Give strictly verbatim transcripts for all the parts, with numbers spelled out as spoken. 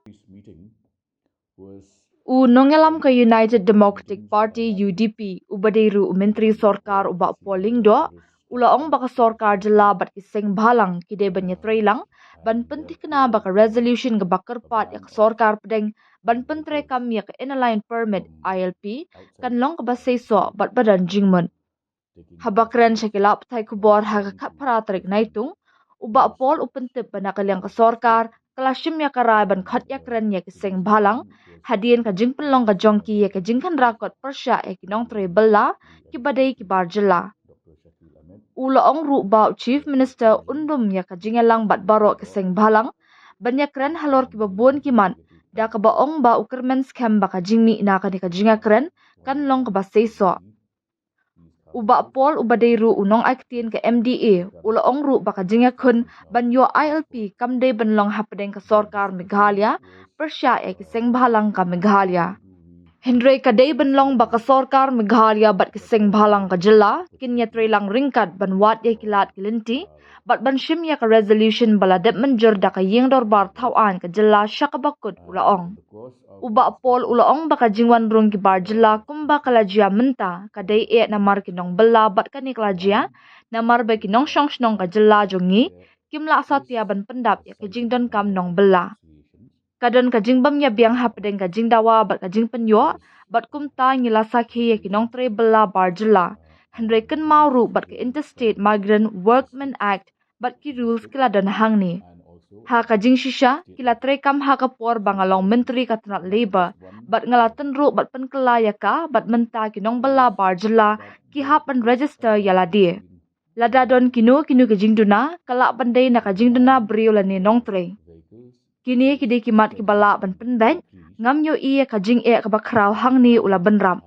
U nongïalam ka United Democratic Party, U D P, uba dei ruh u Myntri Sorkar, u Bah Paul Lyngdoh, u la ong ba ka sorkar jylla bad ki seng bhalang ki dei ban ïatreilang ban pynthikna ba ka resolution kaba kyrpad ïa ka sorkar pdeng ban pyntreikam ïa ka Inner Line Permit, I L P, kan long kaba seisoh bad ba don jingmut. Haba kren sha ki lad pathai khubor ha ka khatphra tarik Naitung, u Bah Paul u pyntip ba na ka liang ka sorkar ka la shim ïa ka rai ban khot ïakren ïa ki seng bhalang hadien ka jingpynlong ka jong ki ïa ka jingkhynra kot pyrshah ïa ki nongtrei bylla kiba dei ki bar jylla. U la ong ruh ba u Chief Minister un lum ïa ka jingïalang bad baroh ki seng bhalang ban ïakren halor kiba bun ki mat, da kaba ong ba u kyrmen skhem ba ka jingmih na kane ka jingïakren kan long kaba seisoh. U Bah Paul uba dei ruh u nongai ktien ka M D A u la ong ruh ba ka jingïakhun ban ïoh I L P kam dei ban long hapdeng ka sorkar Meghalaya pyrshah ïa ki seng bhalang ka Meghalaya. Hynrei ka dei ban long ba ka sorkar Meghalaya bad ki seng bhalang ka jylla kin ïatreilang ryngkat ban wad ïa ki lad ki lynti bad ban shim ïa ka resolution ba la dep mynjur da ka ïing dorbar thaw aiñ ka jylla sha kaba kut, u la ong. U Bah Paul u la ong ba ka jingwan rung ki bar jylla kumba ka la jia mynta ka dei eh namar ki nongbylla bad kane ka la jia namar ba ki nongshong shnong ka jylla jong ngi kim lah satia ban pyndap ïa ka jingdonkam nongbylla. Ka don ka jingbym ïabiang hapdeng ka jingdawa bad ka jingpynïoh, bad kumta ngi la sakhi ïa ki nongtrei bylla bar jylla. Hynrei kynmaw ruh ba ka Interstate Migrant Workmen Act bad ki rules ki la don hangne. Ha ka jingshisha ki la treikam ha ka por ba nga long Myntri ka tnat Labour, bad nga la tynruh bad pynkylla ïa ka bad mynta ki nongbylla bar jylla ki hap ban register ïa lade. Lada don kino kino ki jingduna, ka lah ban dei na ka jingduna briew lane nongtrei. Kine ki dei ki mat kiba lah ban pynbeit, ngam ïohi ïa ka jingeh kaba khraw hangne, u la bynrap.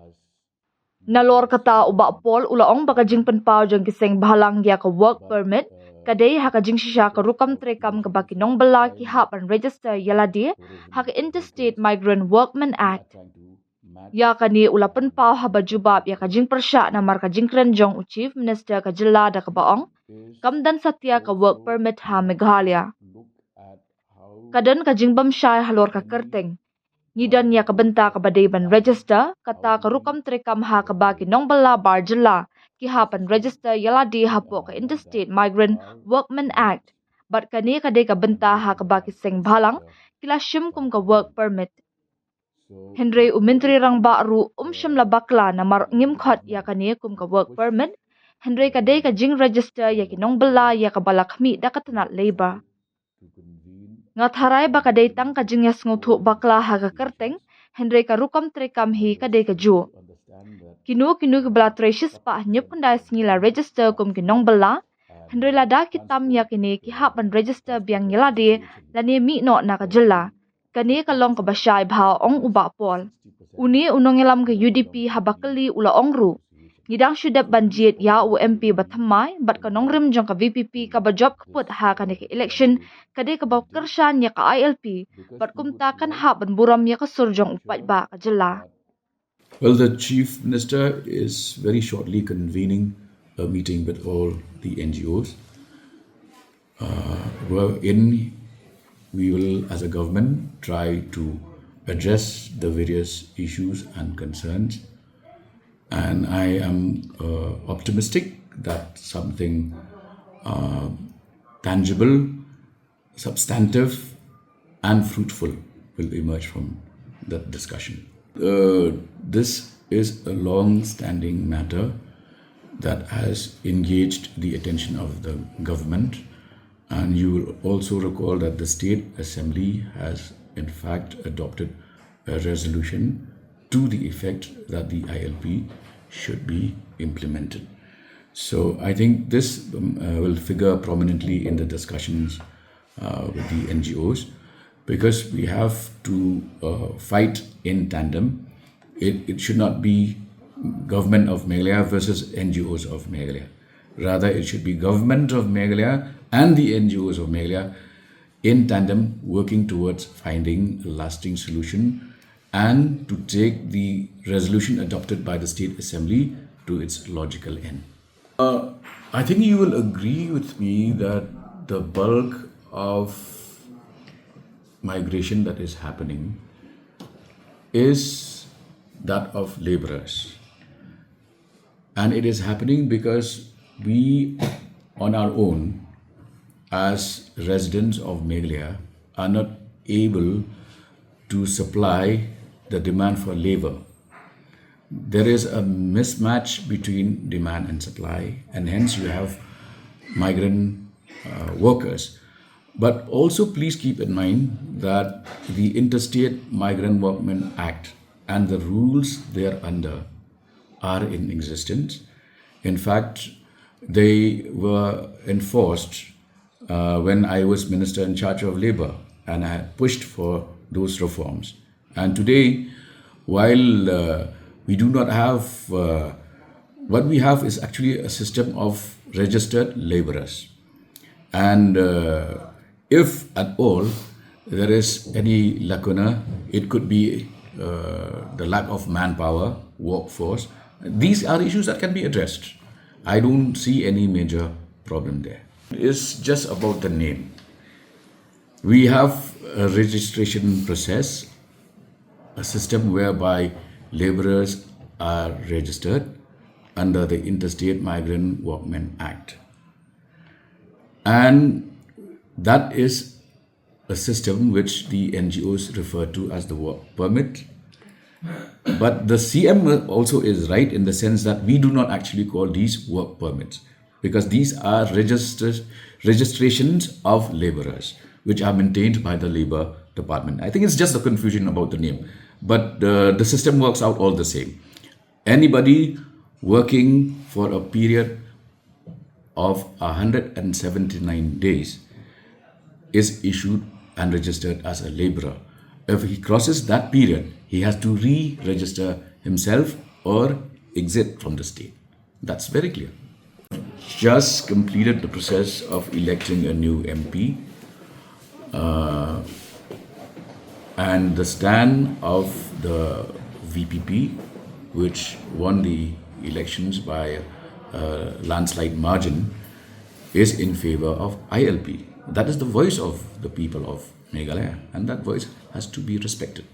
Nalor kata u Bah Paul u la ong ba ka jingpynpaw jong ki seng bhalang ïa ka work permit ka dei ha ka jingshisha ka rukom treikam kaba ki nongbylla ki hap ban register ïa lade ha ka Interstate Migrant Workmen Act. Ïa kane u la pynpaw haba jubab ïa ka jingpyrshah namar ka jingkren jong u Chief Minister ka jylla da kaba ong kam don satia ka work permit ha Meghalaya. Ka don ka jingbymshai halor ka kyrteng. Ngi don ïa ka bynta kaba dei ban register, kata ka rukom treikam ha kaba ki nongbylla bar jylla ki hap ban register ïa lade hapoh ka Interstate Migrant Workmen Act. Bad kane ka dei ka bynta ha kaba ki seng bhalang ki la shim kum ka work permit. Hynrei u Myntri Rangbah ruh um shym la bakla namar ngim khot ïa kane kum ka work permit, hynrei ka dei ka jingregister ïa ki nongbylla ïa kaba la khmih da ka tnat Labour. Nga tharai ba ka dei tang ka jingïasngewthuh bakla ha ka kyrteng, hynrei ka rukom treikam hi ka dei kajuh. Kino kino kiba la trei shispah hynñiewphew khyndai sngi la register kum ki nongbylla, hynrei lada ki tam ïa kine ki hap ban register biang ïa lade lane mih noh na ka jylla. Kane ka long kaba shai bha, ong u Bah Paul. Une u nongïalam ka U D P haba kylli u la ong ruh, ngi dang shu dep ban jied ïa u M P ba thymmai bad ka nongrim jong ka V P P kaba jop kput ha kane ka election ka dei kaba kyrshan ïa ka I L P, bad kumta kan hap ban burom ïa ka sur jong u paidbah ka jylla. Well, the Chief Minister is very shortly convening a meeting with all the N G Os, uh, wherein we will, as a government, try to address the various issues and concerns. And I am uh, optimistic that something uh, tangible, substantive, and fruitful will emerge from that discussion. Uh, this is a long standing matter that has engaged the attention of the government. And you will also recall that the State Assembly has, in fact, adopted a resolution to the effect that the I L P should be implemented. So I think this um, uh, will figure prominently in the discussions uh, with the N G Os, because we have to uh, fight in tandem. It, it should not be government of Meghalaya versus N G Os of Meghalaya. Rather, it should be government of Meghalaya and the N G Os of Meghalaya in tandem, working towards finding a lasting solution and to take the resolution adopted by the State Assembly to its logical end. Uh, I think you will agree with me that the bulk of migration that is happening is that of laborers. And it is happening because we, on our own, as residents of Meghalaya, are not able to supply the demand for labor. There is a mismatch between demand and supply, and hence you have migrant uh, workers. But also, please keep in mind that the Interstate Migrant Workmen Act and the rules thereunder are in existence. In fact, they were enforced uh, when I was Minister in charge of Labor, and I had pushed for those reforms. And today, while uh, we do not have, uh, what we have is actually a system of registered laborers. And uh, if at all there is any lacuna, it could be uh, the lack of manpower, workforce. These are issues that can be addressed. I don't see any major problem there. It's just about the name. We have a registration process, a system whereby laborers are registered under the Interstate Migrant Workmen Act. And that is a system which the N G Os refer to as the work permit. But the C M also is right in the sense that we do not actually call these work permits, because these are registers, registrations of laborers which are maintained by the Labor Department. I think it's just the confusion about the name, but uh, the system works out all the same. Anybody working for a period of one hundred seventy-nine days is issued and registered as a laborer. If he crosses that period, he has to re-register himself or exit from the state. That's very clear. Just completed the process of electing a new M P. Uh, and the stand of the V P P, which won the elections by a landslide margin, is in favor of I L P. That is the voice of the people of Meghalaya, and that voice has to be respected.